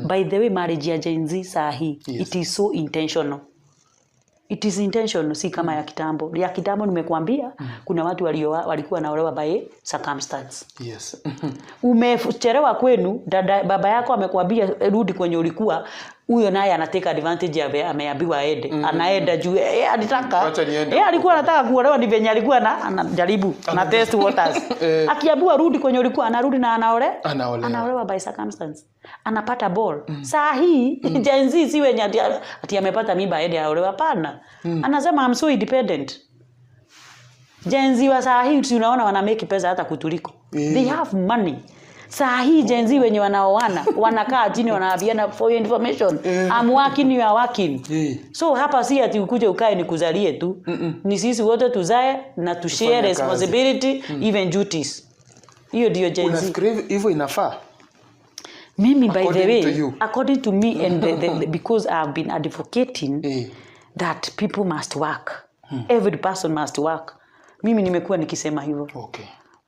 By the way, marriage ya Gen Z saa hii, it is so intentional. It is intentional, si kama ya kitambo. Ya kitambo nimekuambia, kuna watu walikuwa wanaolewa by circumstance. Umechelewa kwenu, dada, baba yako amekwambia rudi kwenye ulikuwa. Huyo naye anatake advantage ya ameambiwa aende. Anaenda juu alitaka Wacha niende. Alikuwa anataka kuolewa, ni venye alikuwa na anajaribu na test waters. Akiambiwa rudi kwenye ulikuwa, anarudi na Anaolewa. Anaolewa by circumstance, anapata ball. Saa hii Gen Z si wenye ati amepata mimba aende aolewe. Hapana. Anasema, "I'm so independent." Gen Z wa saa hii, si unaona wana make pesa hata kutuliko? They have money. Saa hii Gen Z wenye wanaoana wanakaa chini, wanaambiana, "For your information, I'm working, you are working." So hapa si ati ukuje ukae nikuzalie tu. Ni sisi wote tuzae na tushare Tufanye kazi. responsibility, even duties. Hiyo ndio Gen Z. Unafikiria hivyo inafaa? Mimi, by the According way, to you. According to me and because I've been advocating that people must work, every person must work. Mimi nimekuwa nikisema hivyo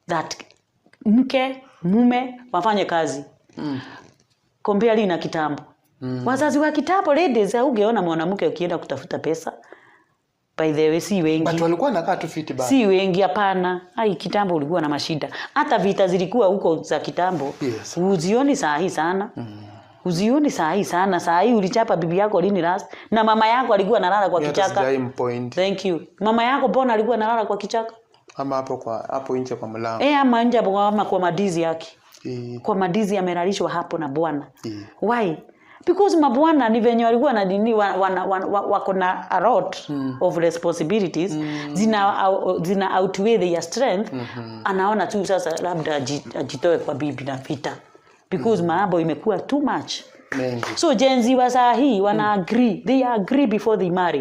that mke, mume wafanye kazi. Compare na kitambo. Wazazi wa kitambo, ladies, haugeona mwanamke ukienda kutafuta pesa. By the way, si wengi. But walikuwa nakaa tu fiti bana. Si wengi, hapana. Ai, kitambo ulikuwa na mashida. Hata vita zilikuwa huko za kitambo. Uzioni saa hii sana. Uzioni saa hii sana. Saa hii ulichapa bibi yako lini last? Na mama yako alikuwa analala kwa Mimi hata kichaka. sijai mpoint. Thank you. Mama yako mbona alikuwa analala kwa kichaka? Ama hapo kwa hapo nje kwa mlango. Eh, ama nje hapo, ama kwa madizi yake. Kwa madizi amelalishwa hapo na bwana. Why? Because mabwana ni venye walikuwa na nini, wako na a lot of responsibilities, zina outweigh their strength. Anaona tu sasa labda ajitoe kwa bibi na vita because mambo imekuwa too much. Mengi. So Gen Z wa saa hii wana agree, they agree before they marry.